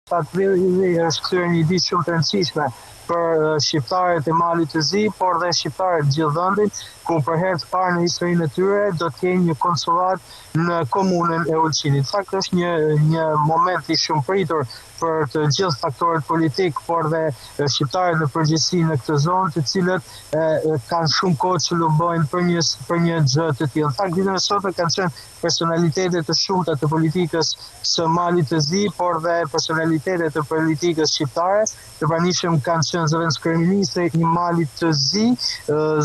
7 prilli është kthyer në një ditë shumë të rëndësishme për shqiptarët e Malit të Zi, por dhe shqiptarët gjithë vendit, ku për herë të parë në historinë e tyre do të kenë një konsullatë në komunën e Ulqinit. Në fakt është një një moment i shumëpritur për të gjithë faktorët politikë, por dhe shqiptarët në përgjithësi në këtë zonë, të cilët e, kanë shumë kohë që lobojnë për një për një gjë të tillë. Në fakt ditën e sotme kanë qenë personalitete të shumta të politikës së Malit të Zi, por dhe personalitete të politikës shqiptare. Të pranishëm kanë qenë zëvendëskryeministri i Malit të Zi,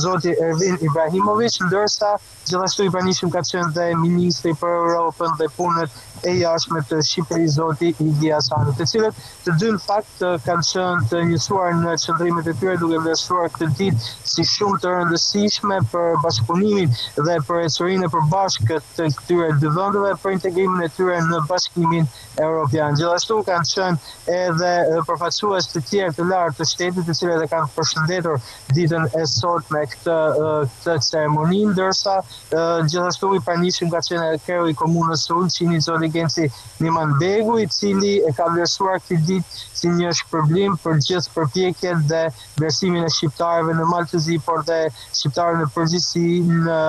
zoti Ervin Ibrahimoviq, ndërsa gjithashtu i pranishëm ka qenë dhe ministri për Europën dhe Punët e Jashtme të Shqipërisë, zoti Igli Hasani, të cilët Të dy në fakt kanë qenë të njësuar në qëndrimet e tyre duke vlerësuar këtë ditë si shumë të rëndësishme për bashkëpunimin dhe për ecurinë e përbashkët të këtyre dy vendeve për integrimin e tyre në Bashkimin Europian. Gjithashtu kanë qenë edhe përfaqësues të tjerë të lartë të shtetit të cilët e kanë përshëndetur ditën e sotme këtë këtë ceremoni, ndërsa gjithashtu i pranishëm ka qenë edhe kreu i komunës së Ulqinit, zoti Genci Nimanbegu, i cili e ka vlerësuar këtë ditë si një shpërblim për gjithë përpjekjet dhe vlerësimin e shqiptarëve në Mal të Zi, por dhe shqiptarëve në përgjithësi në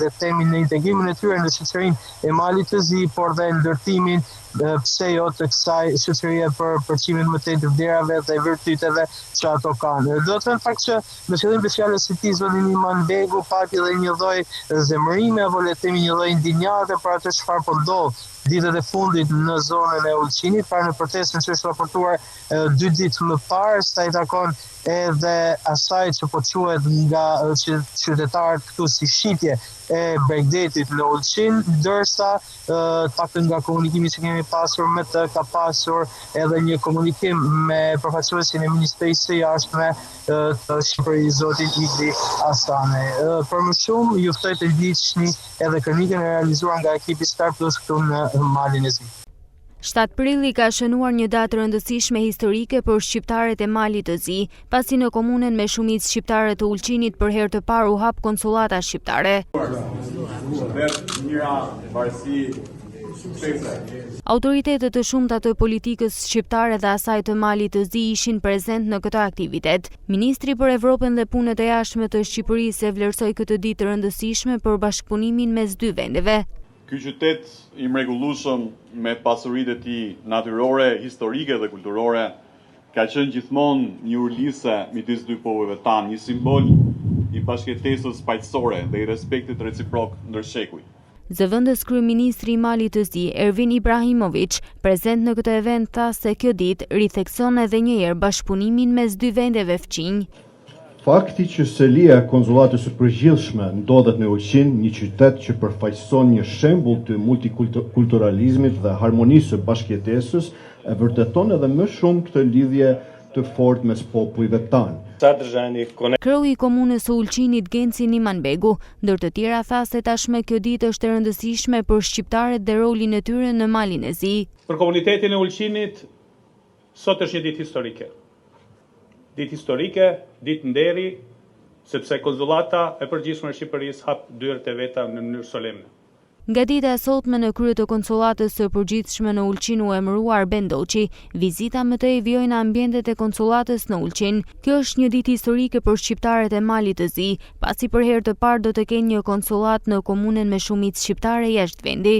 le të themi në integrimin e tyre në shoqërinë e Malit të Zi, por dhe ndërtimin pse jo të kësaj shoqërie për përçimin më tej të vlerave dhe virtyteve që ato kanë. Do të them fakt që në fillim të fjalës së tij zoti Nimanbegu pati edhe një lloj zemërimi apo le të themi një lloj indinjate për atë çfarë po ndodh ditët e fundit në zonën e Ulqinit, pra në protestën që është raportuar dy ditë më parë, sa i takon edhe asaj që po quhet nga qytetarët këtu si shitje e bregdetit në Ulqin, ndërsa të paktën nga komunikimi që kemi pasur me të, ka pasur edhe një komunikim me përfaqësuesin e Ministrisë së Jashtme të Shqipërisë, zotin Igli Hasani. Për më shumë, ju ftoj të ndiqni edhe kronikën e realizuar nga ekipi Star Plus këtu në Malin e Zi. 7 prilli ka shënuar një datë të rëndësishme historike për shqiptarët e Malit të Zi, pasi në komunën me shumicë shqiptare të Ulqinit për herë të parë u hap konsullata shqiptare. Autoritete të shumta të politikës shqiptare dhe asaj të Malit të Zi ishin prezent në këtë aktivitet. Ministri për Evropën dhe Punët e Jashtme të Shqipërisë e vlerësoi këtë ditë të rëndësishme për bashkëpunimin mes dy vendeve. Ky qytet i mrekullueshëm me pasuritë e tij natyrore, historike dhe kulturore, ka qenë gjithmonë një urë lidhëse midis dy popujve tanë, një simbol i bashkëjetesës paqësore dhe i respektit reciprok ndër shekuj. Zëvendës kryeministri i Malit të Zi, Ervin Ibrahimoviq, prezent në këtë event tha se kjo ditë rithekson edhe një herë bashkëpunimin mes dy vendeve fqinj. Fakti që selia e Konsullatës së Përgjithshme ndodhet në Ulqin, një qytet që përfaqëson një shembull të multikulturalizmit dhe harmonisë së bashkëjetesës, e vërteton edhe më shumë këtë lidhje të fortë mes popujve tanë. Kreu i Komunës së Ulqinit, Genci Nimanbegu, ndër të tjera tha se tashmë kjo ditë është e rëndësishme për shqiptarët dhe rolin e tyre në Malin e Zi. Për komunitetin e Ulqinit, sot është një ditë historike. Ditë historike, ditë nderi, sepse Konsullata e Përgjithshme e Shqipërisë hap dyert e veta në mënyrë solemne. Nga dita e sotme në krye të Konsullatës së Përgjithshme në Ulqin u emërua Arben Doçi. Vizita më tej vijoi në ambientet e Konsullatës në Ulqin. Kjo është një ditë historike për shqiptarët e Malit të Zi, pasi për herë të parë do të kenë një konsullatë në komunën me shumicë shqiptare jashtë vendi.